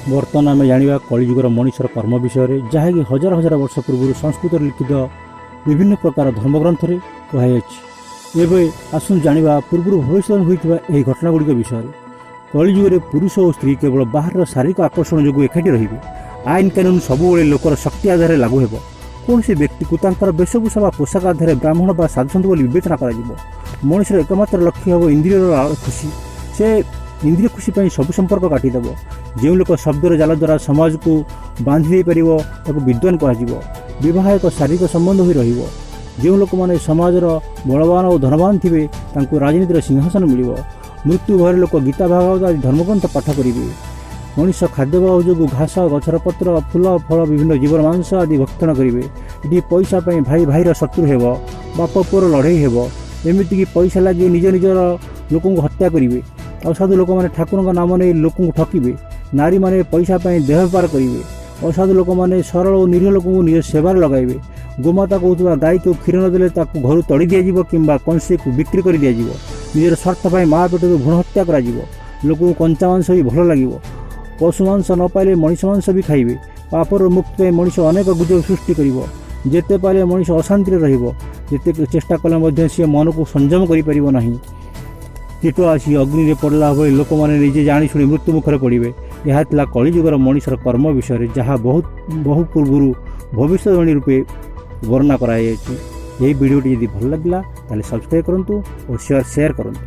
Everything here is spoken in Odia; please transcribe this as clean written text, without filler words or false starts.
ବର୍ତ୍ତମାନ ଆମେ ଜାଣିବା କଳିଯୁଗର ମଣିଷର କର୍ମ ବିଷୟରେ, ଯାହାକି ହଜାର ହଜାର ବର୍ଷ ପୂର୍ବରୁ ସଂସ୍କୃତରେ ଲିଖିତ ବିଭିନ୍ନ ପ୍ରକାର ଧର୍ମଗ୍ରନ୍ଥରେ କୁହାଯାଇଛି। ଏବେ ଆସନ୍ତୁ ଜାଣିବା ପୂର୍ବରୁ ଭବିଷ୍ୟବାଣୀ ହୋଇଥିବା ଏହି ଘଟଣାଗୁଡ଼ିକ ବିଷୟରେ। କଳିଯୁଗରେ ପୁରୁଷ ଓ ସ୍ତ୍ରୀ କେବଳ ବାହାରର ଶାରୀରିକ ଆକର୍ଷଣ ଯୋଗୁଁ ଏକାଠି ରହିବେ। ଆଇନ କାନୁନ ସବୁବେଳେ ଲୋକର ଶକ୍ତି ଆଧାରରେ ଲାଗୁ ହେବ। କୌଣସି ବ୍ୟକ୍ତିକୁ ତାଙ୍କର ବେଶଭୂଷା ବା ପୋଷାକ ଆଧାରରେ ବ୍ରାହ୍ମଣ ବା ସାଧୁସନ୍ଥ ବୋଲି ବିବେଚନା କରାଯିବ। ମଣିଷର ଏକମାତ୍ର ଲକ୍ଷ୍ୟ ହେବ ଇନ୍ଦ୍ରିୟର ଖୁସି। ସେ ଇନ୍ଦ୍ରିୟ ଖୁସି ପାଇଁ ସବୁ ସମ୍ପର୍କ କାଟିଦେବ। ଯେଉଁ ଲୋକ ଶବ୍ଦର ଜାଲ ଦ୍ୱାରା ସମାଜକୁ ବାନ୍ଧି ଦେଇପାରିବ, ତାକୁ ବିଦ୍ୱାନ କୁହାଯିବ। ବିବାହ ଏକ ଶାରୀରିକ ସମ୍ବନ୍ଧ ହୋଇ ରହିବ। ଯେଉଁ ଲୋକମାନେ ସମାଜର ବଳବାନ ଓ ଧନବାନ ଥିବେ, ତାଙ୍କୁ ରାଜନୀତିର ସିଂହାସନ ମିଳିବ। ମୃତ୍ୟୁ ଭୟରେ ଲୋକ ଗୀତା, ଭାଗବତ ଆଦି ଧର୍ମଗ୍ରନ୍ଥ ପାଠ କରିବେ। ମଣିଷ ଖାଦ୍ୟାଭାବ ଯୋଗୁଁ ଘାସ, ଗଛର ପତ୍ର, ଫୁଲ, ଫଳ, ବିଭିନ୍ନ ଜୀବର ମାଂସ ଆଦି ଭକ୍ଷଣ କରିବେ। ଏଠି ପଇସା ପାଇଁ ଭାଇ ଭାଇର ଶତ୍ରୁ ହେବ, ବାପ ପୁଅର ଲଢ଼େଇ ହେବ। ଏମିତିକି ପଇସା ଲାଗି ନିଜ ନିଜର ଲୋକଙ୍କୁ ହତ୍ୟା କରିବେ। ଅସାଧୁ ଲୋକମାନେ ଠାକୁରଙ୍କ ନାମ ନେଇ ଲୋକଙ୍କୁ ଠକିବେ। ନାରୀମାନେ ପଇସା ପାଇଁ ଦେହ ବେପାର କରିବେ। ଅସାଧୁ ଲୋକମାନେ ସରଳ ଓ ନିରୀହ ଲୋକଙ୍କୁ ନିଜ ସେବାରେ ଲଗାଇବେ। ଗୋମାତା କହୁଥିବା ଗାଈକୁ କ୍ଷୀର ନ ଦେଲେ ତାକୁ ଘରୁ ତଡ଼ି ଦିଆଯିବ କିମ୍ବା କଂସେଇକୁ ବିକ୍ରି କରି ଦିଆଯିବ। ନିଜର ସ୍ୱାର୍ଥ ପାଇଁ ମା ପେଟରୁ ଭ୍ରୂଣ ହତ୍ୟା କରାଯିବ। ଲୋକଙ୍କୁ କଞ୍ଚା ମାଂସ ବି ଭଲ ଲାଗିବ। ପଶୁ ମାଂସ ନ ପାଇଲେ ମଣିଷ ମାଂସ ବି ଖାଇବେ। ପାପର ମୁକ୍ତି ପାଇଁ ମଣିଷ ଅନେକ ଗୁଜବ ସୃଷ୍ଟି କରିବ। ଯେତେ ପାଇଲେ ମଣିଷ ଅଶାନ୍ତିରେ ରହିବ। ଯେତେ ଚେଷ୍ଟା କଲେ ମଧ୍ୟ ସିଏ ମନକୁ ସଂଯମ କରିପାରିବ ନାହିଁ। କୀଟ ଆସି ଅଗ୍ନିରେ ପଡ଼ିଲା ଭଳି ଲୋକମାନେ ନିଜେ ଜାଣିଶୁଣି ମୃତ୍ୟୁ ମୁଖରେ ପଡ଼ିବେ। ଏହା ଥିଲା କଳିଯୁଗର ମଣିଷର କର୍ମ ବିଷୟରେ, ଯାହା ବହୁତ ବହୁ ପୂର୍ବରୁ ଭବିଷ୍ୟବାଣୀ ରୂପେ ବର୍ଣ୍ଣନା କରାଯାଇଛି। ଏହି ଭିଡ଼ିଓଟି ଯଦି ଭଲ ଲାଗିଲା, ତାହେଲେ ସବସ୍କ୍ରାଇବ୍ କରନ୍ତୁ ଓ ସେୟାର କରନ୍ତୁ।